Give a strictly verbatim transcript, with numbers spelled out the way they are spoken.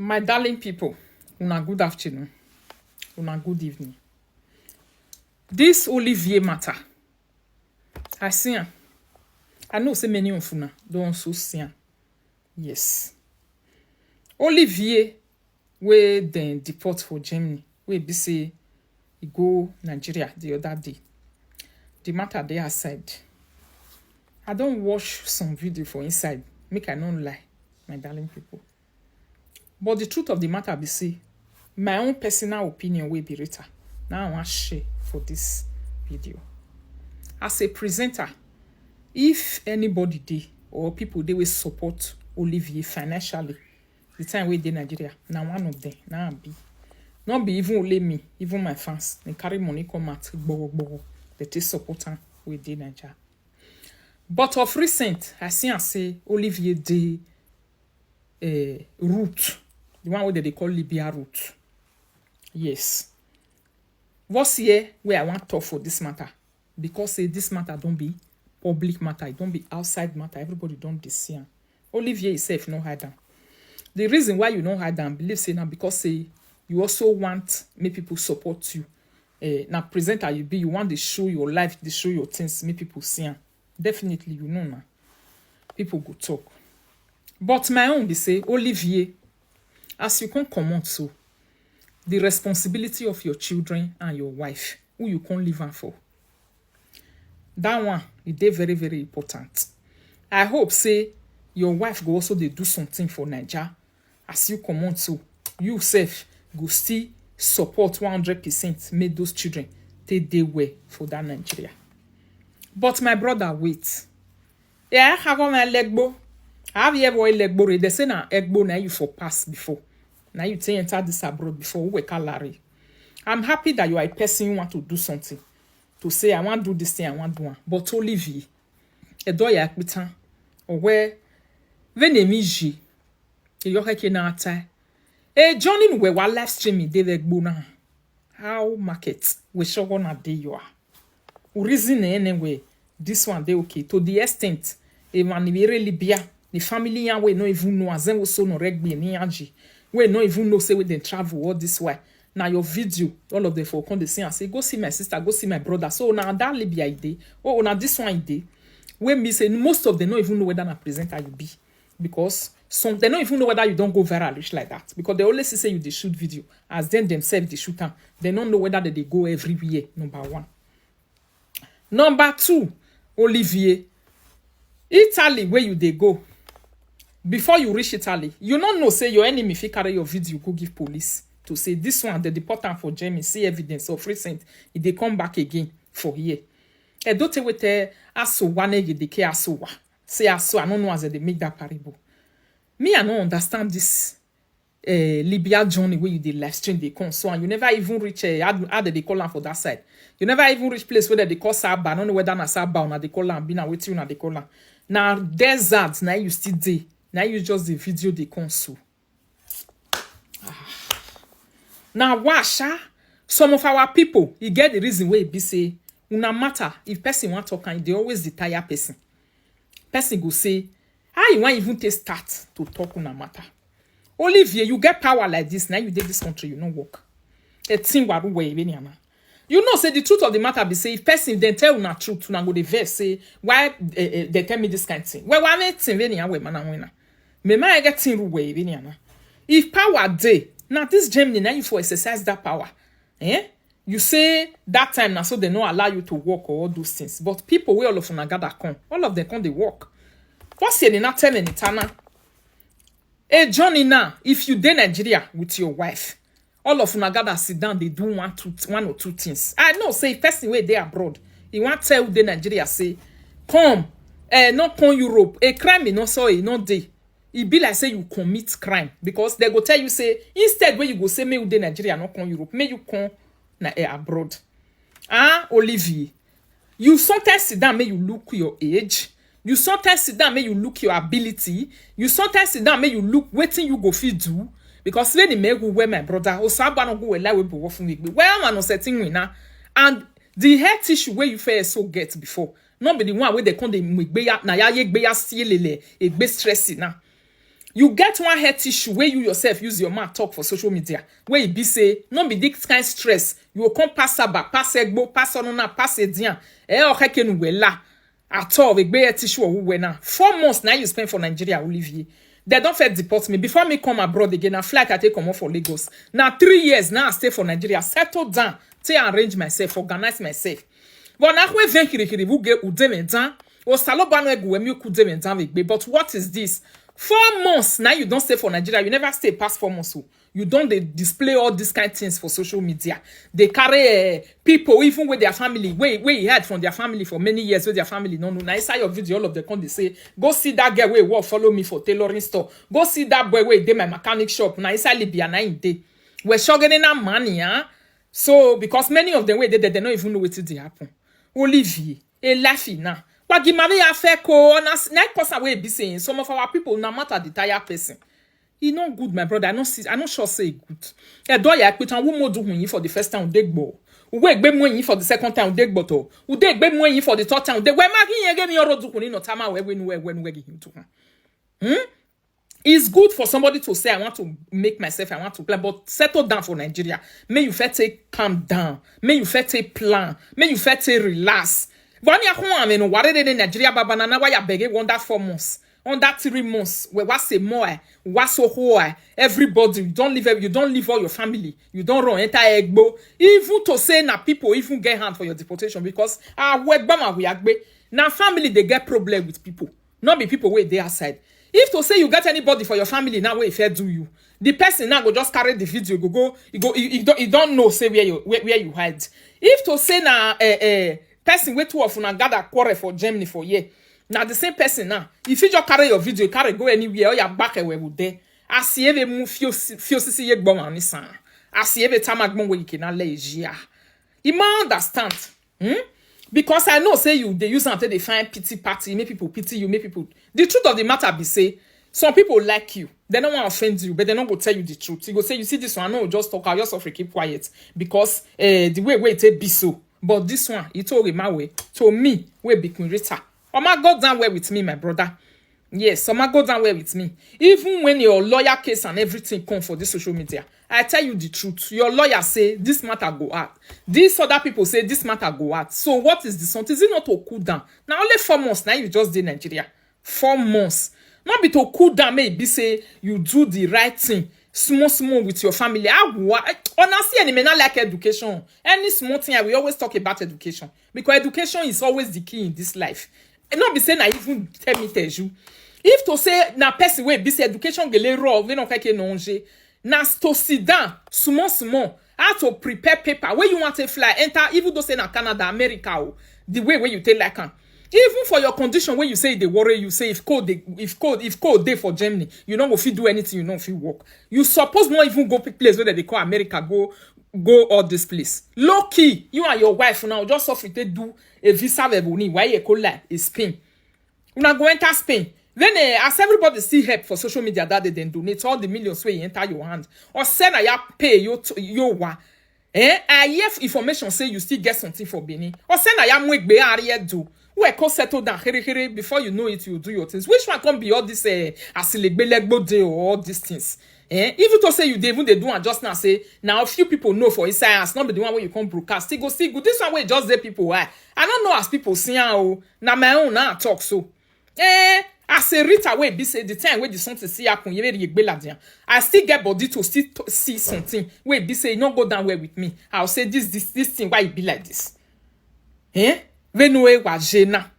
My darling people, una good afternoon, una good evening. This Olivier matter, I see am. I know say many of una don also see am. Yes. Olivier, wey dem deport for Germany, wey be say e go Nigeria the other day. The matter dey outside. I don watch some video for inside, make I no lie, my darling people. But the truth of the matter be say, my own personal opinion wey be Rita, na I wan share for this video. As a presenter, if anybody dey or people dey wey support Olivier financially, the time wey dey Nigeria, na one of them, na I be. No be even only me, even my fans, they carry money come out, gbogbo, gbogbo, they take support am wey dey Nigeria. But of recent, I see am say Olivier dey, eh, route, the one wey dem dey call Libya route. Yes. What's here where I wan talk for this matter? Because say this matter don be public matter, e don be outside matter, everybody don dey see am. Olivier himself no hide am. The reason why you no hide am, believe say na because say you also want make people support you. Eh, na presenter you be, you want to show your life, to show your things, make people see am. Definitely, you know na. People go talk. But my own be say, Olivier, as you come comot so, the responsibility of your children and your wife, who you come leave am for? That one, e dey very, very important. I hope say your wife go also dey do something for Naija. As you comot so, you sef go still support one hundred percent make those children take dey well for that Nigeria. But my brother, wait. Yeah, I have on my legbo. I have here boy legbo. They say na egbo na you for pass before. Now you take enter this abroad before. Who we call Larry? I'm happy that you are a person who want to do something. To say, "I want do this thing, I want do one." But Olivier, Edoya Akpitan, or where Venemiji, Eyoheke na atai. E Johnny we wa live streaming dey egbo na. How market we show na dey you are. We reason anyway, this one dey okay. To the extent, a man really Libya, the family yan we no even know as then we so no regbe ni anji. We no even know say we then travel all this way. Now your video, all of them for come dey say and say, "Go see my sister, go see my brother." So now that Libya e dey. Oh, now this one e dey. When me say most of them no even know whether na presenter you be. Because some they no even know whether you don't go viral reach like that. Because they always say you dey shoot video. As then themselves they shoot am. They don't know whether they, they go everywhere. Number one. Number two, Olivier. Italy, where you dey go? Before you reach Italy, you no know say your enemy fit carry your video go give police to say this one, they deport am for Germany, see evidence of recent, if they come back again for here. Edote wey tell Aso Wane you dey care Aso Wa. Say Aso, I no know as they make that parable. Me, I no understand this, eh, Libya journey where you dey live stream dey come. So, and you never even reach, eh, how, how they dey call am for that side. You never even reach place where they call Saba. I don't know whether na Saba or na they call am, be na wetin una dey call am. Na desert, na you still dey. Na you just the video dey come so. Ah. Now, washa, some of our people, you get the reason where e be say, una matter, if person want talk, and they always dey tire person. Person go say, "How you want even take start to talk una matter?" Olivier, you get power like this, now you dey this country, you no work. A thing waru we even yana. You know, say the truth of the matter be say, if person then tell una truth, una go dey vex say, "Why, eh, eh, they tell me this kind of thing?" Well, why me thing when you man and winner? Me ma get thing we even yana. If power dey, now this Germany, now you for exercise that power. Eh? You say that time now, so they no allow you to work or all those things. But people wey all of una gather come, all of them come dey work. What's your name? Tell me, Tana. Hey, Johnny, now, if you dey Nigeria with your wife, all of una gather sit down, they do one, two, one or two things. I know, say, if person wey dey abroad, he want tell the Nigeria, say, "Come, eh, not come Europe. A crime, e no so, e no dey." E be like say you commit crime because they go tell you, say, instead where you go say, "May you dey Nigeria, not come Europe, may you come na, eh, abroad." Ah, Olivier, you sometimes sit down, may you look your age. You sometimes sit down, may you look your ability. You sometimes sit down, may you look wetin you go fit do. Because when the may go where my brother, Osaba no go where like we be working with me. Where am I not setting winner? And the health issue where you first so get before, not be the one where they come the mugbeya, na ya ye gbeya sielele, a big stress now. You get one health issue wey you yourself use your mouth talk for social media, wey e be say no be this kind stress, you go come pass aba, pass egbo, pass onuna, pass edian, eh, okekenu wela. At all, egbe health issue or wena. Four months now you spend for Nigeria, Olivier. They don't first deport me. Before me come abroad again, I flight I take comot for Lagos. Now three years now I stay for Nigeria, settle down, take arrange myself, organize myself. But now we ven kiri kiri, we get udementan. O salo bano egu emi uku dementan we gbe. But what is this? Four months now you don't stay for Nigeria. You never stay past four months. Oh. You don't dey display all these kind things for social media. They carry uh, people, even with their family, wey wey he hide from their family for many years, with their family no know. Now inside your video, all of them come they say, "Go see that girl wey walk follow me for tailoring store. Go see that boy wey dey my mechanic shop." Now inside Libya, now in day. We're shocking in that money, huh? So because many of them wey dey there, they don't even know what they happen. Olivier, a life now. But the money I fair co on us, na cause away be saying some of our people no matter the tire person. E no good, my brother. I no see. I no sure say e good. E do ya put on who more do hun for the first time they go. Who egbe mo yin for the second time they go to. Who dey egbe mo yin for the third time they. Where marking you gave me your road to hun no tama where we know where when we give him to hun. Hmm? It's good for somebody to say, "I want to make myself, I want to plan," but settle down for Nigeria. May you first take calm down. May you first take plan. May you first take relax. When you come and ware de Nigeria baba na why you beg one that four months, on that three months, where was say more, was so who everybody, you don't leave, you don't leave all your family, you don't run enter egbo. Even to say na people even get hand for your deportation because ah we gbama we agbe. Now family they get problem with people, not be people wey dey outside. If to say you get anybody for your family now wey fair do you, the person now go just carry the video go go. You go you, you, don't, you don't know say where you where, where you hide. If to say na uh, uh, person wey two of una gather quarrel for Germany for here, now the same person now, if you just carry your video, carry go anywhere, or your back away with there. I see every move you see you see ye gbon ani san. I see every time I gbon wey you can let you. You might understand. Hmm? Because I know say you they use until they find pity party, make people pity you, make people. The truth of the matter be say some people like you, they don't want to offend you, but they don't go tell you the truth. You go say, "You see this one, I know just talk, I just offer keep quiet because uh, the way way it be so." But this one, it told my way to me, we be Queen Rita. Oh my God, down well with me, my brother. Yes, some go down well with me. Even when your lawyer case and everything come for this social media, I tell you the truth. Your lawyer say this matter go out. These other people say this matter go out. So what is the something? Is it not to cool down? Now only four months now you just did Nigeria. Four months. Not be to cool down, maybe say you do the right thing. Small, small with your family. I wa- honestly, any men I like education. Any small thing, I will always talk about education because education is always the key in this life. And not be saying I even tell me tell you. If to say na person wey be say education gele raw, we no kake no nje. Na to sit down, small small. How to prepare paper where you want to fly, enter, even though say na Canada, America, oh, the way where you take like am. Even for your condition where you say they worry, you say if code they, if code if code day for Germany, you know if you do anything, you know if you work. You suppose not even go pick place where they call America, go go all this place. Low key, you and your wife now just offer to do a visa webuni why you call like a Spain. Una go enter Spain. Then eh, as everybody see help for social media that day, then donate all the millions where you enter your hand. Or send a ya pay you to you wa. Eh, I hear information say you still get something for Benin. Or send a ya mwegbe area do. Who I call settle down here here before you know it, you do your things. Which one can be all this uh, asilegbelegbo day or all these things? Eh? Even to say you dey even dey do and just now say now a few people know for inside us, not be the one where you come broadcast. Still go, still go. This one where just the people why I don't know as people see how now my own now talk so. Eh, as a Rita way be say the time where the something see happen, you very big ladian. I still get body to still to see something where be say no go down well with me. I'll say this this this thing why it be like this. Eh? Venue was Jena.